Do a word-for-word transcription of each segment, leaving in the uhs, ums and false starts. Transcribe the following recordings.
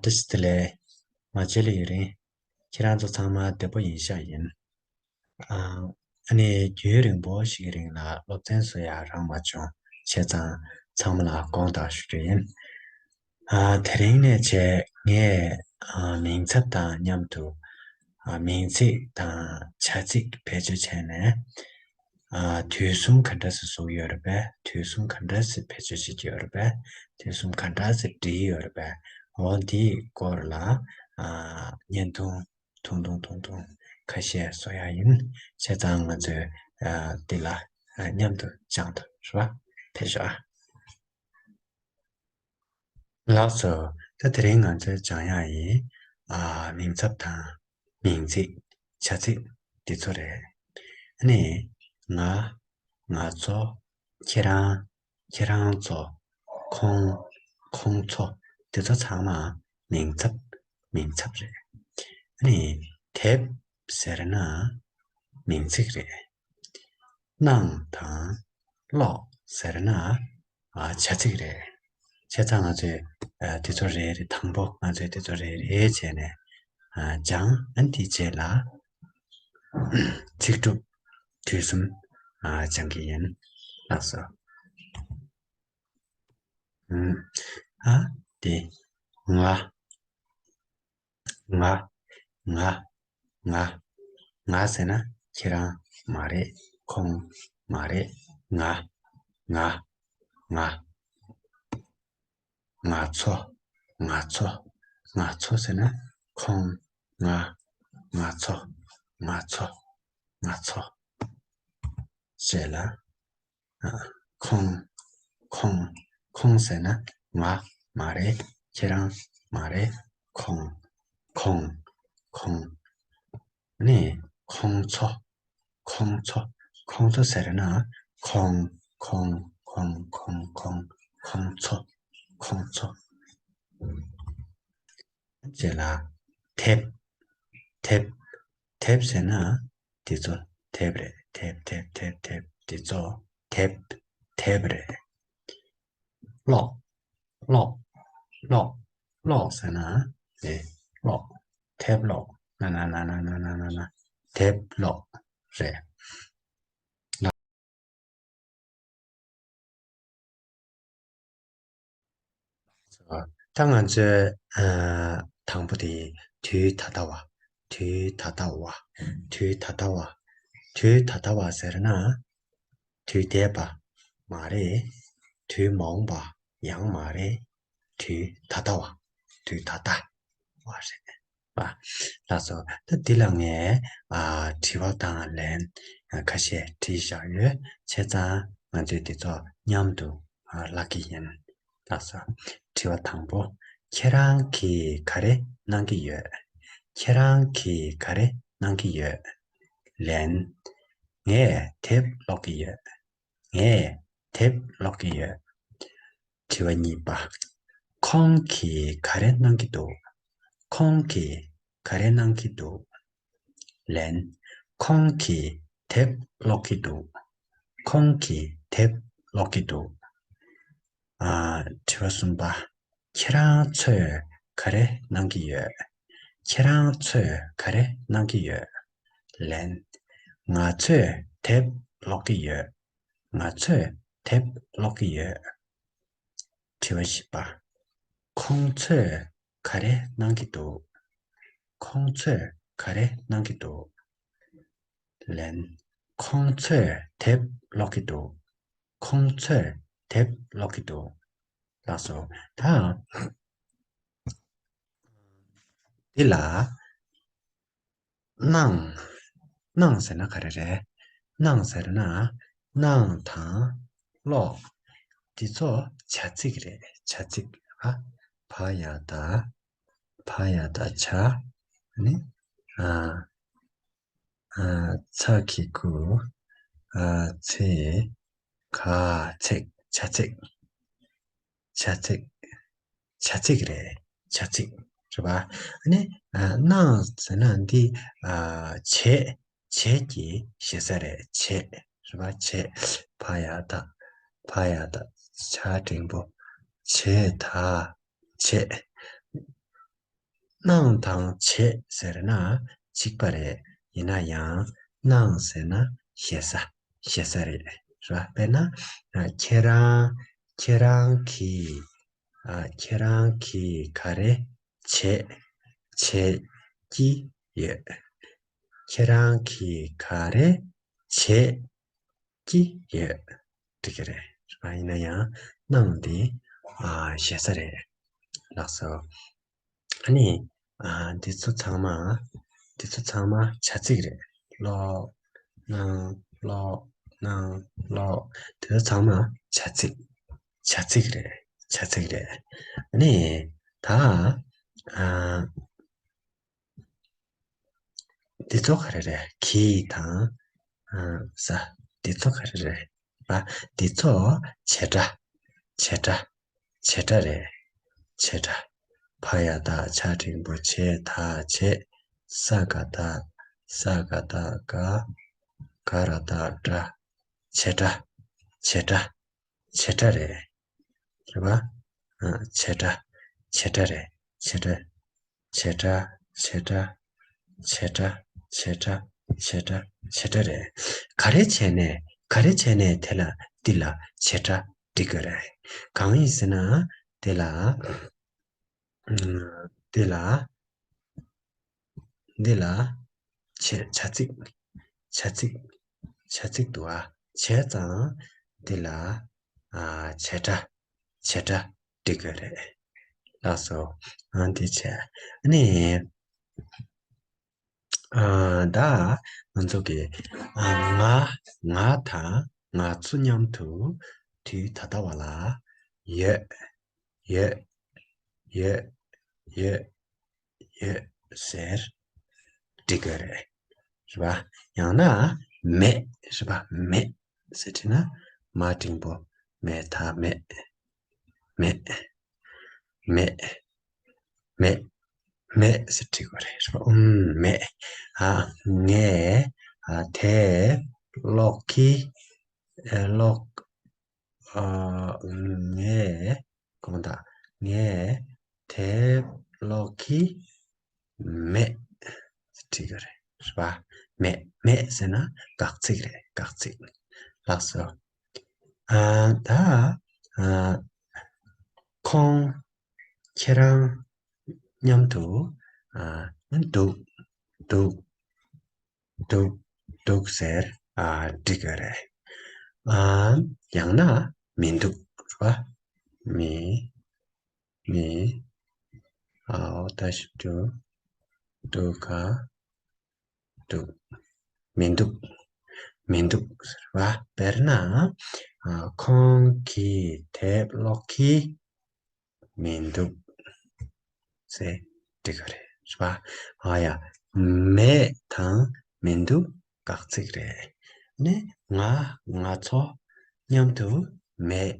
བཀྲ་ཤིས་བདེ་ལེགས། ང་ཆོས་ལི་ཡུན་རིང་། ཁྱེད་རང་ཚོ་ཚང་མ་བདེ་པོ་ཡིན་ཤག་ཡིན། ཨ་ཨ་ནི་རྒྱུན་རིང་པོ་ཞིག་གི་རིང་ལ་སློབ་ཚན་བཟོ་ཡག་རག་མ་བྱུང་བྱས་ཙང་ཚང་མ་ལ་དགོངས་དག་ཞུ་རྒྱུ་ཡིན། ཨ་དེ་རིང་ནས་བྱས་ངས་ཨ་མིང་ཚབ་དང་མཉམ་དུ་ཨ་མིང་ཚིག་དང་བྱ་ཚིག་བེད་སྤྱོད་བྱས་ནས། ཨ་དུས་གསུམ་ག་འདྲ་སེ་བཟོ་གི་ཡོད་རེད་པས། དུས་གསུམ་ག་འདྲ་སེ་བེད་སྤྱོད་བྱེད་ཀྱི་ཡོད་རེད་པས། དུས་གསུམ་ག་འདྲ་སེ་འབྲི་གི་ཡོད་རེད་པས། འོ་འདིའི་སྐོར་ལ་ཨ་བརྙན་ཐུང་ཐུང་ཐུང་ཐུང་ཐུང་ཁ་ཤས་བཟོ་ཡག་ཡིན། བྱས་ཙང་ང་ཚོས་ཨ་འདི་ལ་ཨ་མཉམ་དུ་སྦྱང་དང་། རེད་པ། ཕེབས་ཤོག་ཨ། ལགས་སོ། ད་དེ་རིང་ང་ཚོས་སྦྱང་ཡག་ཡིན། ཨ་མིང་ཚབ་དང་མིང་ཚིག་བྱ་ཚིག་འདི་ཚོ་རེད། ཨ་ནི་ང་། ང་ཚོ། ཁྱེད་རང་། ཁྱེད་རང་ཚོ། ཁོང་། ཁོང་ཚོ། འདི་ཚོ་ཚང་མ་མིང་ཚབ། མིང་ཚབ་རེད། ཨ་ནི་དེབ་ཟེར་ན་མིང་ཚིག་རེད། གནང་དང་ཀློག་ཟེར་ན་ཨ་བྱ་ཚིག་རེད། བྱས་ཙང་ང་ཚོས་ཨ་དེ་ཚོ་རེ་རེ། དང་པོ་ང་ཚོས་དེ་ཚོ་རེ་རེ་བྱས་ནས་ཨ་སྦྱང་། ཨ་ནི་དེའི་རྗེས་ལ་ཚིག་གྲུབ་དུས་གསུམ་ཨ་སྦྱང་གི་ཡིན། ལགས་སོ། ཨ་དེ་ང་། ང་། ང་། ང་། ང་ཟེར་ན་ཁྱེད་རང་མ་རེད། ཁོང་མ་རེད། ང་། ང་། ང་། ང་ཚོ། ང་ཚོ། ང་ཚོ་ཟེར་ན་ཁོང་། ང་། ང་ཚོ། ང་ཚོ། ང་ཚོ། ཞེས་ལ། ཁོང་། ཁོང་། ཁོང་ཟེར་ན་ང་མ་རེད། ཁྱེད་རང་མ་རེད། ཁོང་། ཁོང་། ཁོང་། ནས་ཁོང་ཚོ། ཁོང་ཚོ། ཁོང་ཚོ་ཟེར་ན་ཁོང་། ཁོང་། ཁོང་། ཁོང་། ཁོང་། ཁོང་ཚོ། ཁོང་ཚོ། རྗེས་ལ་དེབ། དེབ། དེབ་ཟེར་ན་འདི་ཚོ་དེབ་རེད། དེབ། དེབ། དེབ། དེབ། འདི་ཚོ་དེབ། དེབ་རེད། ཀློག་ཀློག་ཀློག་ཀློག་ཟེར་ན་དེ་ཀློག་དེབ་ཀློག་ན་ན་ན། དེབ་ཀློག་རེད། ད་ང་ཚོའི་ཨ་དང་པོ་དེ་དུས་ད་ལྟ་བ། དུས་ད་ལྟ་བ། དུས་ད་ལྟ་བ། དུས་ད་ལྟ་བ་ཟེར་ན། དུས་འདས་པ་མ་རེད། དུས་མ་འོངས་པ་ཡང་མ་རེད། དུས་ད་ལྟ་བ། དུས་ད་ལྟ་བ་རེད་པ། ལགས་སོ། ད་འདི་ལ་ངས་ཨ་དྲི་བ་དང་ལན་ཨ་ཁ་ཤས་བྲིས་བཞག་ཡོད། བྱས་ཙང་ང་ཚོས་འདི་ཚོ་མཉམ་དུ་ཨ་བཀླག་གི་ཡིན། ལགས་སོ། དྲི་བ་དང་པོ། ཁྱེད་རང་གིས་ག་རེ་གནང་གི་ཡོད། ཁྱེད་རང་གིས་ག་རེ་གནང་གི་ཡོད། ལན། ངས་དེབ་ཀློག་གི་ཡོད། ངས་དེབ་ཀློག་གི་ཡོད། དྲི་བ་གཉིས་པ། ཁོང་གིས་ག་རེ་གནང་གི་འདུག། ཁོང་གིས་ག་རེ་གནང་གི་འདུག། ལན། ཁོང་གིས་དེབ་ཀློག་གི་འདུག། ཁོང་གིས་དེབ་ཀློག་གི་འདུག། ཨ། དྲི་བ་གསུམ་པ། ཁྱེད་རང་ཚོས་ག་རེ་གནང་གི་ཡོད། ཁྱེད་རང་ཚོས་ག་རེ་གནང་གི་ཡོད། ལན། ང་ཚོས་དེབ་ཀློག་གི་ཡོད། ང་ཚོས་དེབ་ཀློག་གི་ཡོད། དྲི་བ་བཞི་པ། ཁོང་ཚོས་ག་རེ་གནང་གི་འདུག། ཁོང་ཚོས་ག་རེ་གནང་གི་འདུག། ལན། ཁོང་ཚོས་དེབ་ཀློག་གི་འདུག། ཁོང་ཚོས་དེབ་ཀློག་གི་འདུག། ལགས་སོ། ད་འདི་ལ་གནང་། གནང་ཟེར་ན་ག་རེ་རེད། གནང་ཟེར་ན་གནང་དང་ཀློག་འདི་ཚོ་བྱ་ཚིག་རེད། བྱ་ཚིག་ཨ། བ་ཡ་བཏགས། བ་ཡ་བཏགས་བྱ། ནི་ཨ། ཨ། ཚ་གི་གུ། ཨ། ཚེ། ག་ཚིག་བྱ་ཚིག་བྱ་ཚིག་བྱ་ཚིག་རེད། བྱ་ཚིག་རེད་པ། ཨ་ནི་ཨ་གནང་ཟེར་ན་འདི་ཨ་བྱེད། བྱེད་ཀྱི་ཞེ་ས་རེད། བྱེད་རེད་པ། བྱེད། བ་ཡ་བཏགས། བ་ཡ་བཏགས་བྱ་འགྲེང་བུ། བྱེད་ད། བྱེད། གནང་དང་བྱེད་ཟེར་ན་གཅིག་པ་རེད། ཡིན་ན་ཡང་གནང་ཟེར་ན་ཞེ་ས་ཞེ་ས་རེད། རེད་པ། དཔེར་ན། ཨ། ཁྱེད་རང་། ཁྱེད་རང་གིས། ཨ། ཁྱེད་རང་གིས་ག་རེ་བྱེད། བྱེད་ཀྱི་ཡོད། ཁྱེད་རང་གིས་ག་རེ་བྱེད་ཀྱི་ཡོད། འགྲིག་གི་རེད། རེད་པ། ཡིན་ན་ཡང་གནང་དེ། ཨ། ཞེ་ས་རེད། ལགས་སོ། ཨ་ནི། ཨ། འདི་ཚོ་ཚང་མ། འདི་ཚོ་ཚང་མ་བྱ་ཚིག་རེད། ཀློག་གནང་། ཀློག་གནང་། ཀློག་དེ་ཚོ་ཚང་མ་བྱ་ཚིག་བྱ་ཚིག་རེད། བྱ་ཚིག་རེད། ཨ་ནི། ད། ཨ། འདི་ཚོ་ག་རེ་རེད། གིས་དང་། ཨ། ས། འདི་ཚོ་ག་རེ་རེད། པ། འདི་ཚོ་བྱེད་སྒྲ། བྱེད་སྒྲ། བྱེད་སྒྲ་རེད། བྱེད་སྒྲ། བ་ཡ་བཏགས་བྱ་འགྲེང་བུ་བྱེ་ད་བྱེད། ས་ག་བཏགས། ས་ག་བཏགས་སྒ། ག་ར་བཏགས་སྒྲ། བྱེད་སྒྲ། བྱེད་སྒྲ། བྱེད་སྒྲ་རེད། རེད་པ། ཨ། བྱེད་སྒྲ། བྱེད་སྒྲ་རེད། བྱེད་སྒྲ། བྱེད་སྒྲ། བྱེད་སྒྲ། བྱེད་སྒྲ། བྱེད་སྒྲ། བྱེད་སྒྲ། བྱེད་སྒྲ་རེད། ག་རེ་བྱས་ནས། ག་རེ་བྱས་ནས་དེ་ལ། འདི་ལ་བྱེད་སྒྲ་འབྲི་དགོས་རེད། གང་ཡིན་ཟེར་ན། དེ་ལ། ཨ། དེ་ལ། འདི་ལ་བྱེད། བྱ་ཚིག་བྱ་ཚིག་བྱ་ཚིག་འདུག་པ། བྱས་ཙང་འདི་ལ། ཨ། བྱེད་སྒྲ། བྱེད་སྒྲ་འབྲི་དགོས་རེད། ལགས་སོ། ཨ། འདི་བྱས། ཨ་ནི། ཨ། ད་ང་ཚོ་གི། ཨ། ང་། ང་དང་ང་ཚོ་མཉམ་དུ་དུས་ད་ལྟ་བ་ལ་ཡོད། ཡོད། ཡོད། ཡོད། ཡོད་ཟེར་འབྲི་དགོས་རེད། རེད་པ། ཡང་ན་མེད། རེད་པ། མེད་ཟེར་བྲིས་ན། མ་འགྲེང་བུ་མེ་ད་མེད། མེད། མེད། མེད། མེད་ཟེར་འབྲི་དགོས་རེད། རེད་པ། ཨུམ། མེད། ཨ། ངས། ཨ། དེབ་ཀློག་གི། ཨ། ཀློག་ཨ། ངས། དགོངས་དག་ངས་དེབ་ཀློག་གི་མེད། འགྲིག་གི་རེད། རེད་པ། མེད། མེད་ཟེར་ན་དགག་ཚིག་རེད། དགག་ཚིག་ལགས་སོ། ཨ། ད། ཨ། ཁོང་ཁྱེད་རང་མཉམ་དུ། ཨ། འདུག་འདུག་འདུག་འདུག་ཟེར། ཨ། འབྲི་དགོས་རེད། ཨ། ཡང་ན་མི་འདུག་རེད་པ། མི། མི། ཨའོ་ད་ཞིབ་ཏུ། འདུག་ག་འདུག་མི་འདུག་མི་འདུག་ཟེར་བ། དཔེར་ན། ཨ། ཁོང་གིས་དེབ་ཀློག་གི་མི་འདུག་ཟེར་འབྲི་དགོས་རེད། རེད་པ། ཨ་ཡ། མེད་དང་མི་འདུག་དགག་ཚིག་རེད། ནི་ང་ང་ཚོ་མཉམ་དུ་མེད།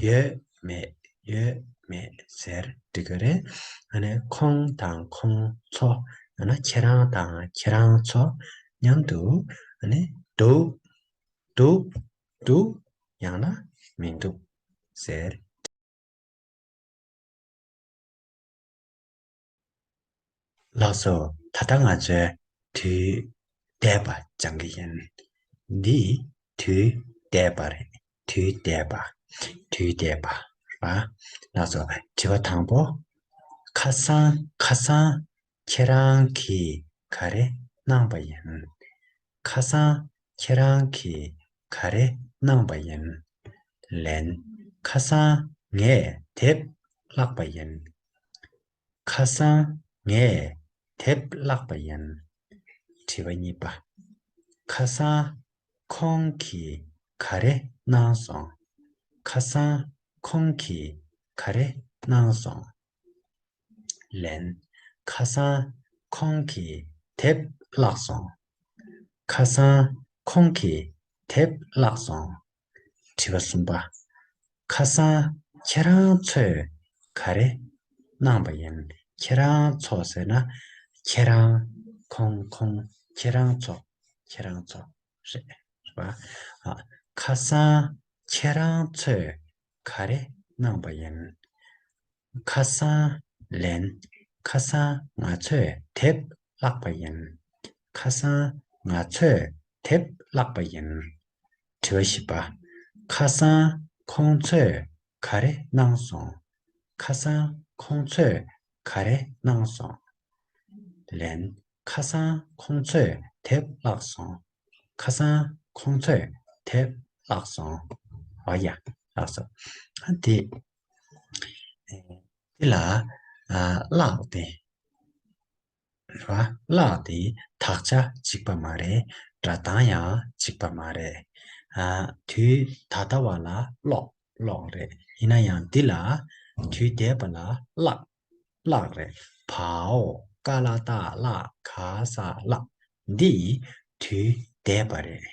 ཡོད་མེད། ཡོད་མེད་ཟེར་འབྲི་དགོས་རེད། ཨ་ནི་ཁོང་དང་ཁོང་ཚོ། ཡང་ན་ཁྱེད་རང་དང་ཁྱེད་རང་ཚོ་མཉམ་དུ། ཨ་ནི་འདུག་འདུག་འདུག་ཡང་ན་མི་འདུག་ཟེར། ལགས་སོ། ད་ལྟ་ང་ཚོས་དུས་འདས་པ་སྦྱང་གི་ཡིན། འདི་དུས་འདས་པ་རེད། དུས་འདས་པ། དུས་འདས་པ། རེད་པ། ལགས་སོ། དྲི་བ་དང་པོ། ཁ་སང་། ཁ་སང་ཁྱེད་རང་གིས་ག་རེ་གནང་པ་ཡིན། ཁ་སང་ཁྱེད་རང་གིས་ག་རེ་གནང་པ་ཡིན། ལན། ཁ་སང་ངས་དེབ་བཀླགས་པ་ཡིན། ཁ་སང་ངས་དེབ་བཀླགས་པ་ཡིན། དྲི་བ་གཉིས་པ། ཁ་སང་ཁོང་གིས་ག་རེ་གནང་སོང་། ཁ་སང་ཁོང་གིས་ག་རེ་གནང་སོང་། ལན། ཁ་སང་ཁོང་གིས་དེབ་བཀླགས་སོང་། ཁ་སང་ཁོང་གིས་དེབ་བཀླགས་སོང་། དྲི་བ་གསུམ་པ། ཁ་སང་ཁྱེད་རང་ཚོས་ག་རེ་གནང་པ་ཡིན། ཁྱེད་རང་ཚོ་ཟེར་ན། ཁྱེད་རང་། ཁོང་། ཁོང་། ཁྱེད་རང་ཚོ། ཁྱེད་རང་ཚོ་རེད། རེད་པ། ཨ། ཁ་སང་ཁྱེད་རང་ཚོས་ག་རེ་གནང་པ་ཡིན། ཁ་སང་། ལན། ཁ་སང་ང་ཚོས་དེབ་བཀླགས་པ་ཡིན། ཁ་སང་ང་ཚོས་དེབ་བཀླགས་པ་ཡིན། དྲི་བ་བཞི་པ། ཁ་སང་ཁོང་ཚོས་ག་རེ་གནང་སོང་། ཁ་སང་ཁོང་ཚོས་ག་རེ་གནང་སོང་། ལན། ཁ་སང་ཁོང་ཚོས་དེབ་བཀླགས་སོང་། ཁ་སང་ཁོང་ཚོས་དེབ་བཀླགས་སོང་། འོ་ཡ། ལགས་སོ། ཨ་དེ། ཨེ། འདི་ལ། ཨ། བཀླགས་ཏེ། རེད་བ། བཀླགས་ཏེ་དག་ཆ་གཅིག་པ་མ་རེད། སྒྲ་གདངས་ཡང་གཅིག་པ་མ་རེད། ཨ། དུས་ད་ལྟ་བ་ལ་ཀློག་ཀློག་རེད། ཡིན་ན་ཡང་འདི་ལ་དུས་འདས་པ་ལ་བཀླགས་བཀླགས་རེད། བའོ། ཀ་ལ་བཏགས་བཀླགས། ག་ས་བཀླགས། འདི་དུས་འདས་པ་རེད།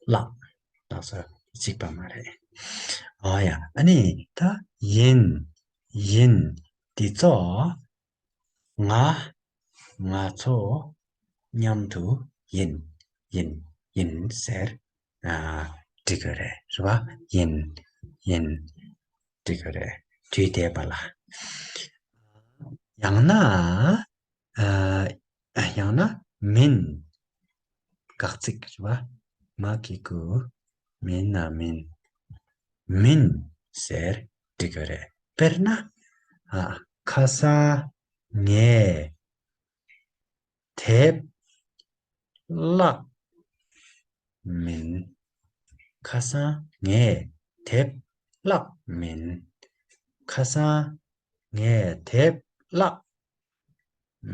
བཀླགས། ལགས་སོ། གཅིག་པ་མ་རེད། ཨ་ཡ། ཨ་ནི་ད་ཡིན། ཡིན། འདི་ཚོ་ང་། ང་ཚོ་མཉམ་དུ་ཡིན། ཡིན། ཡིན་ཟེར། ཨ། འབྲི་དགོས་རེད། རེད་བ། ཡིན། ཡིན། འབྲི་དགོས་རེད། དུས་འདས་པ་ལ། ཡང་ན། ཨ། ཡང་ན་མིན། དགག་ཚིག་རེད་བ། མ་གི་གུ། མིན་ན་མིན། མིན་ཟེར་འབྲི་དགོས་རེད། དཔེར་ན། ཨ། ཁ་སང་ངས་དེབ་བཀླགས་མིན། ཁ་སང་ངས་དེབ་བཀླགས་མིན། ཁ་སང་ངས་དེབ་བཀླགས་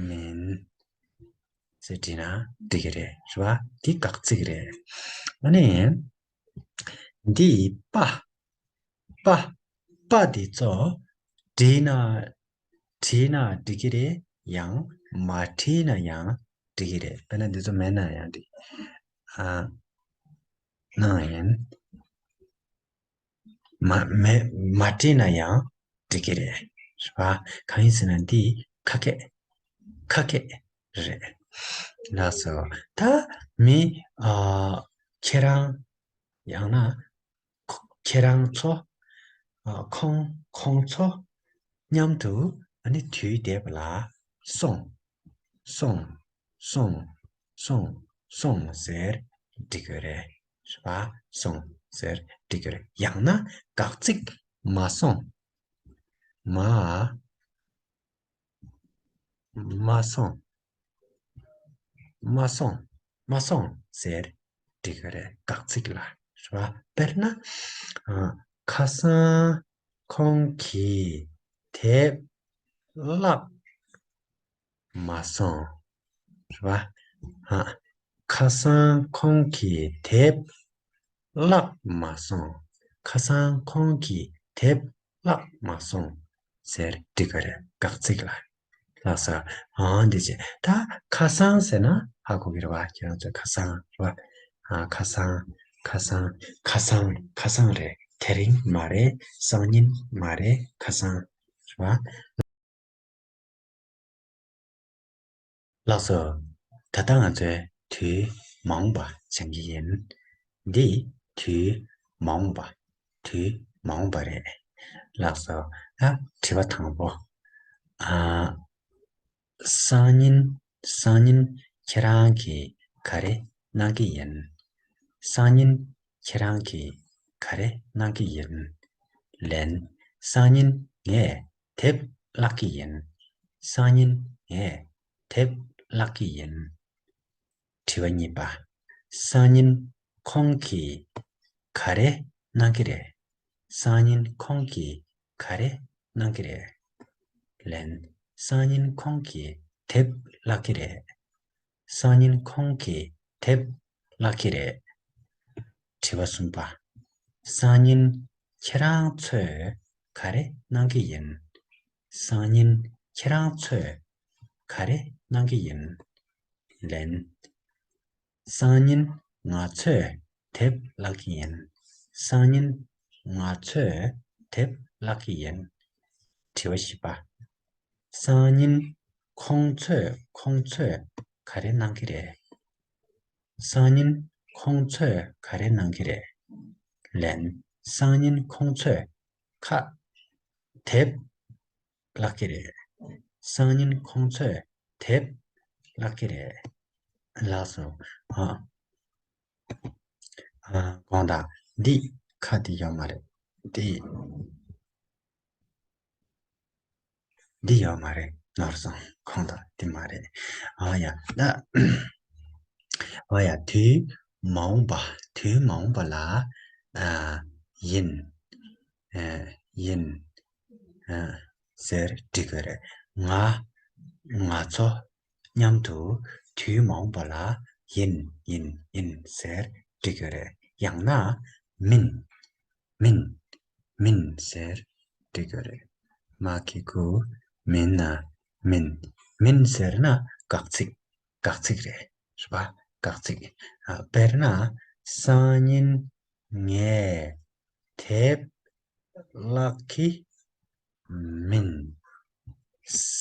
མིན་ཟེར་བྲིས་ན་འགྲིག་གི་རེད། རེད་བ། འདི་དགག་ཚིག་རེད། ཨ་ནི། འདི་པ། པ། པ་འདི་ཚོ་བྲིས་ན། བྲིས་ན་འགྲིག་གི་རེད། ཡང་མ་བྲིས་ན་ཡང་འགྲིག་གི་རེད། དཔེར་ན་འདི་ཚོ་མེད་ན་ཡང་འགྲིག་ཨ། ནང་ཡིན། མ། མེད། མ་བྲིས་ན་ཡང་འགྲིག་གི་རེད། རེད་བ། གང་ཡིན་ཟེར་ན་འདི་ཁ་སྐད། ཁ་སྐད་རེད། ལགས་སོ། ད་མི། ཨ། ཁྱེད་རང་། ཡང་ན། ཁོ། ཁྱེད་རང་ཚོ། ཨ། ཁོང་། ཁོང་ཚོ་མཉམ་དུ། ཨ་ནི་དུས་འདས་པ་ལ་སོང་། སོང་། སོང་། སོང་། སོང་ཟེར་འབྲི་དགོས་རེད། རེད་བ། སོང་ཟེར་འབྲི་དགོས་རེད། ཡང་ན་དགག་ཚིག་མ་སོང་། མ། མ་སོང་། མ་སོང་། མ་སོང་ཟེར་འབྲི་དགོས་རེད། དགག་ཚིག་ལ། རེད་བ། དཔེར་ན། ཨ། ཁ་སང་ཁོང་གིས་དེབ་བཀླགས་མ་སོང་། རེད་བ། ཨ། ཁ་སང་ཁོང་གིས་དེབ་བཀླགས་མ་སོང་། ཁ་སང་ཁོང་གིས་དེབ་བཀླགས་མ་སོང་ཟེར་འབྲི་དགོས་རེད། དགག་ཚིག་ལ། ལགས་སོ། ཨང་། འདི་བྱས། ད་ཁ་སང་ཟེར་ན་ཧ་གོ་གི་རེད་བ། ཁྱེད་རང་ཚོས་ཁ་སང་རེད་བ། ཨ། ཁ་སང་། ཁ་སང་། ཁ་སང་། ཁ་སང་རེད། དེ་རིང་མ་རེད། སང་ཉིན་མ་རེད། ཁ་སང་རེད་བ། ལགས་སོ། ད་ལྟ་ང་ཚོས་དུས་མ་འོངས་པ་སྦྱང་གི་ཡིན། འདི་དུས་མ་འོངས་པ། དུས་མ་འོངས་པ་རེད། ལགས་སོ། ད་དྲི་བ་དང་པོ། ཨ། སང་ཉིན། སང་ཉིན་ཁྱེད་རང་གིས་ག་རེ་གནང་གི་ཡིན། སང་ཉིན་ཁྱེད་རང་གིས་ག་རེ་གནང་གི་ཡིན། ལན། སང་ཉིན་ངས་དེབ་བཀླག་གི་ཡིན། སང་ཉིན་ངས་དེབ་བཀླག་གི་ཡིན། དྲི་བ་གཉིས་པ། སང་ཉིན་ཁོང་གིས་ག་རེ་གནང་གི་རེད། སང་ཉིན་ཁོང་གིས་ག་རེ་གནང་གི་རེད། ལན། སང་ཉིན་ཁོང་གིས་དེབ་བཀླག་གི་རེད། སང་ཉིན་ཁོང་གིས་དེབ་བཀླག་གི་རེད། དྲི་བ་གསུམ་པ། སང་ཉིན་ཁྱེད་རང་ཚོས་ག་རེ་གནང་གི་ཡིན། སང་ཉིན་ཁྱེད་རང་ཚོས་ག་རེ་གནང་གི་ཡིན། ལན། སང་ཉིན་ང་ཚོས་དེབ་བཀླག་གི་ཡིན། སང་ཉིན་ང་ཚོས་དེབ་བཀླག་གི་ཡིན། དྲི་བ་བཞི་པ། སང་ཉིན་ཁོང་ཚོས། ཁོང་ཚོས་ག་རེ་གནང་གི་རེད། སང་ཉིན་ཁོང་ཚོས་ག་རེ་གནང་གི་རེད། ལན། སང་ཉིན་ཁོང་ཚོས་ཁ། དེབ་བཀླག་གི་རེད། སང་ཉིན་ཁོང་ཚོས་དེབ་བཀླག་གི་རེད། ལགས་སོ། ཨ། ཨ། དགོངས་དག་འདི་ཁ་འདི་ཡོད་མ་རེད། འདི། འདི་ཡོད་མ་རེད། ནོར་སོང་། དགོངས་དག་འདི་མ་རེད། ཨ་ཡ། ད། ཨ་ཡ། དུས་མ་འོངས་པ། དུས་མ་འོངས་པ་ལ། ཨ། ཡིན། ཨ། ཡིན། ཨ། ཟེར་འབྲི་དགོས་རེད། ང་། ང་ཚོ་མཉམ་དུ་དུས་མ་འོངས་པ་ལ་ཡིན། ཡིན། ཡིན་ཟེར་འབྲི་དགོས་རེད། ཡང་ན་མིན། མིན། མིན་ཟེར་འབྲི་དགོས་རེད། མ་གི་གུ་མིན་ན་མིན། མིན་ཟེར་ན་དགག་ཚིག་དགག་ཚིག་རེད། རེད་པ། དགག་ཚིག་ཨ། དཔེར་ན། སང་ཉིན་ངས་དེབ་བཀླག་གི་མིན།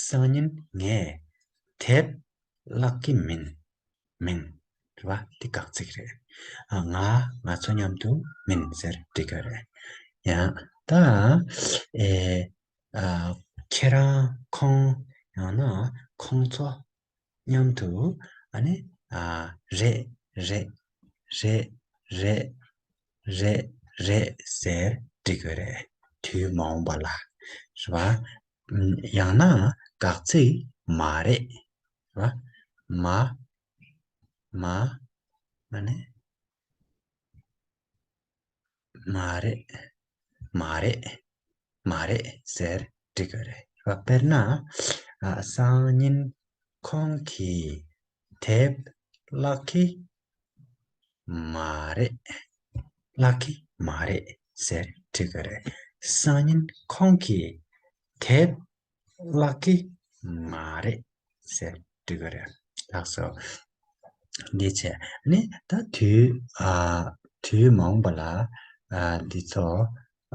སང་ཉིན་ངས་དེབ་བཀླག་གི་མིན། མིན། རེད་པ། འདི་དགག་ཚིག་རེད། ཨ། ང་། ང་ཚོ་མཉམ་དུ་མིན་ཟེར་འབྲི་དགོས་རེད། ཡང་ད། ཨེ། ཨ། ཁྱེད་རང་། ཁོང་། ཡང་ན་ཁོང་ཚོ་མཉམ་དུ། ཨ་ནི། ཨ། རེད། རེད། རེད། རེད། རེད། རེད་ཟེར་འབྲི་དགོས་རེད། དུས་མ་འོངས་པ་ལ། རེད་པ། ཡང་ན་དགག་ཚིག་མ་རེད། རེད་པ། མ། མ། ཨ་ནི། མ་རེད། མ་རེད། མ་རེད་ཟེར་འབྲི་དགོས་རེད། རེད་པ། དཔེར་ན། ཨ། སང་ཉིན་ཁོང་གིས་དེབ་བཀླག་གི་མ་རེད། བཀླག་གི་མ་རེད་ཟེར་འབྲི་དགོས་རེད། སང་ཉིན་ཁོང་གིས་དེབ་བཀླག་གི་མ་རེད་ཟེར་འབྲི་དགོས་རེད། ལགས་སོ། འདི་བྱས་ནས་ད་དུས། ཨ། དུས་མ་འོངས་པ་ལ། ཨ། འདི་ཚོ།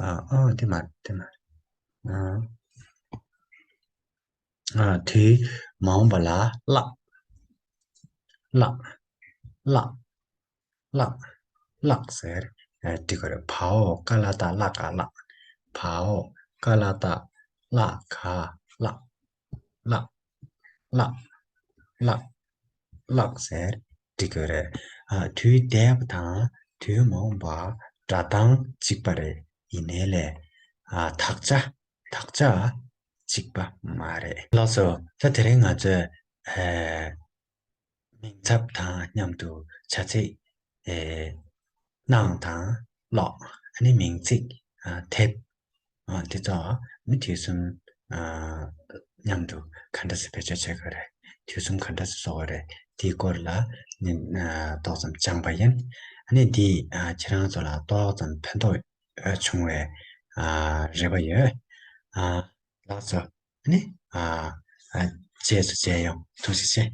ཨ། ཨ། འདི་མ། འདི་མ། ཨ། ཨ། དུས་མ་འོངས་པ་ལ་བཀླག་བཀླག་བཀླག་བཀླག་བཀླག་ཟེར། ཨ། འབྲི་དགོས་རེད། བའོ་ཀ་ལ་བཏགས་བཀླ་ག་བཀླག་བའོ་ཀ་ལ་བཏགས་བཀླ་ག་བཀླག་བཀླག་བཀླག་བཀླག་བཀླག་ཟེར་འབྲི་དགོས་རེད། ཨ། དུས་འདས་པ་དང་དུས་མ་འོངས་པ་སྒྲ་གདངས་གཅིག་པ་རེད། ཡིན་ནའི་ལས། ཨ། དག་ཆ། དག་ཆ་གཅིག་པ་མ་རེད། ལགས་སོ། ད་དེ་རིང་ང་ཚོས། ཨ། མིང་ཚབ་དང་མཉམ་དུ་བྱ་ཚིག་ཨེ། གནང་དང་ཀློག་ཨ་ནི་མིང་ཚིག་ཨ། དེབ། ཨ། དེ་ཚོ་ནི་དུས་གསུམ། ཨ། མཉམ་དུ་ག་འདྲ་སེ་བེད་སྤྱོད་བྱེད་དགོས་རེད། དུས་གསུམ་ག་འདྲ་སེ་བཟོ་དགོས་རེད། དེའི་སྐོར་ལ་ནི། ཨ། ཏོག་ཙམ་སྦྱངས་པ་ཡིན། ཨ་ནི་འདིས། ཨ། ཁྱེད་རང་ཚོ་ལ་ཏོག་ཙམ་ཕན་ཐོགས། ཨ། བྱུང་བའི། ཨ། རེ་བ་ཡོད། ཨ། ལགས་སོ། ཨ་ནི། ཨ། ཨ། རྗེས་སུ་མཇལ་ཡོང་། ཐུགས་རྗེ་ཆེ།